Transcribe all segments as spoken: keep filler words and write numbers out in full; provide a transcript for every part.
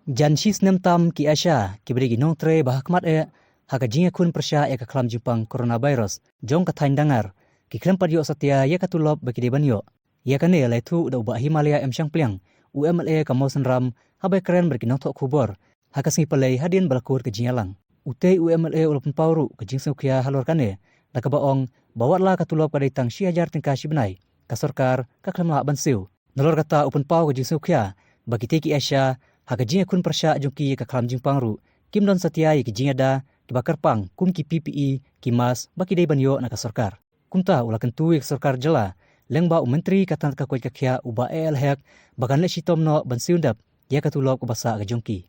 Jan shi snem tam ki ASHA, kiba dei ki nongtrei ba hakhmat eh ha ka jingïakhun pyrshah ïa ka khlam jingpang coronavirus jong ka thaiñ Dangar, ki khlem pat ïoh satia ïa ka tulop ba ki dei ban ïoh. Ïa kane la ïathuh da u Bah Himalaya M Shangpliang, u MLA ka Mawsynram, haba kren bad ki nongthoh khubor ha ka sngi Palei hadien ba la kut ka jingïalang. Utei u MLA u la pynpaw ruh ka jingsngewkhia halor kane, da kaba ong ba wat la ka tulop ka dei tang shi hajar tyngka shi bnai, ka sorkar ka khlem lah ban siew. Nalor kata u pynpaw ka jingsngewkhia ba kitei ki ASHA ha ka jingïakhun pyrshah jong ki ïa ka khlam jingpang ruh kim don satia ïa ki jingïada kiba kyrpang kum ki PPE, ki mask ba ki dei ban ïoh na ka sorkar. Kumta u la kyntu ïa ka sorkar jylla, lyngba u Myntri ka tnat ka koit ka khiah u Bah A L Hek, ba kan leit shitom noh ban siew dep ïa ka tulop kaba sah ka jong ki.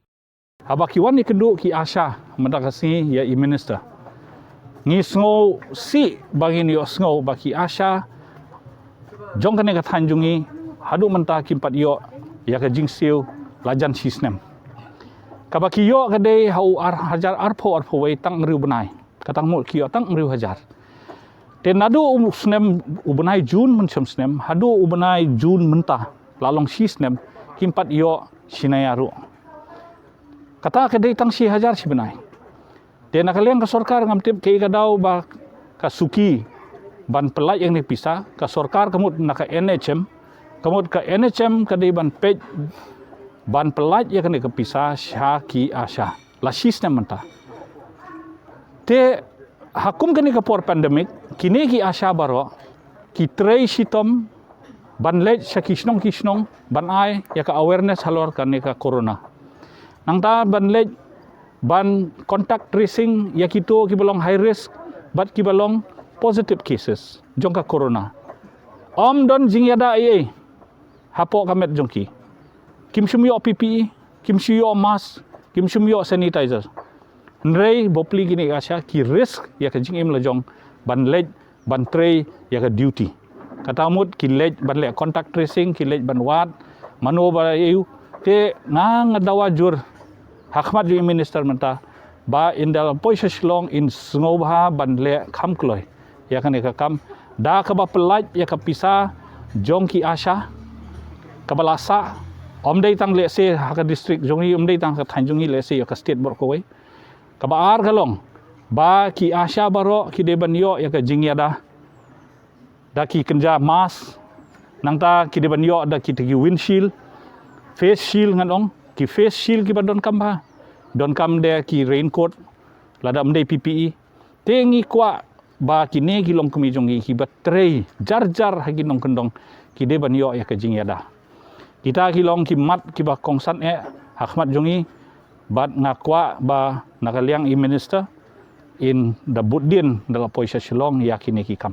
Haba ki wan ïakynduh ki ASHA mynta ka sngi ïa i minister, ngi sngewsih ba ngin ïohsngew ba ki ASHA jong kane ka thaiñ jong ngi haduh mynta kim pat ïoh ïa ka jingsiew la jan shi snem. Kaba ki ïoh ka dei ha u ar hajar arphew arphew wei tang hynriew bnai. Ka tang mut ki ïoh tang hynriew hajar. Te naduh u snem, u bnai Jun mynshem snem haduh u bnai Jun mynta, la long shi snem, kim pat ïoh shi naïa ruh. Kata ka dei tang shi hajar shi bnai. Te na ka liang ka sorkar ngam tip kaei ka daw ba ka suki ban pyllait ïa kane ka pisa, ka sorkar ka mut na ka NHM, ka mut ka NHM ka dei ban peit ban pyllait ïa kane ka pisa sha ki ASHA. La shi snem mynta. Te ha kum kane ka por pandemic, kine ki ASHA baroh ki trei shitom ban leit sha ki shnong ki shnong ban ai ïa ka awareness halor kane ka corona. Nangta ban leit ban contact tracing ïa kito kiba long high risk bad kiba long positive cases jong ka corona. Ym don jingïada ei ei hapoh ka met jong ki. Kim shym ïoh PPE, kim shym ïoh mask, kim shym ïoh sanitizer. Hynrei bapli kine ki ASHA ki risk ïa ka jingim la jong ban leit ban trei ïa ka duty. Kata mut ki leit ban leh contact tracing, ki leit ban wad mano ba ïoh. Te nga nga dawa jur hakhmat jong i minister mynta ba ynda la poi sha Shillong in sngewbha ban leh kham kloi ïa kane ka kam da kaba pyllait ïa ka pisa jong ki ASHA kaba la sah, ym dei tang lehse ha ka district jong ngi, ym dei tang ha ka thaiñ jong ngi, lehse ïa ka state baroh kawei. Kaba ar ka long ba ki ASHA baroh ki dei ban ïoh ïa ka jingïada da ki kynja mask, nangta ki dei ban ïoh da kita ki windshield, face shield ngan ong, ki face shield kiba donkam bha, donkam de ki raincoat, lada ym dei PPE. Te ngi kwah ba kine ki longkmie jong ngi kiba trei jar jar ha ki nongkyndong ki dei ban ïoh ïa ka jingïada. Kita ki long ki mat kiba kongsan eh hakhmat jong ngi, bad nga kwah ba na ka liang i minister in da bud dien da la poi sha Shillong ïa kine ki kam.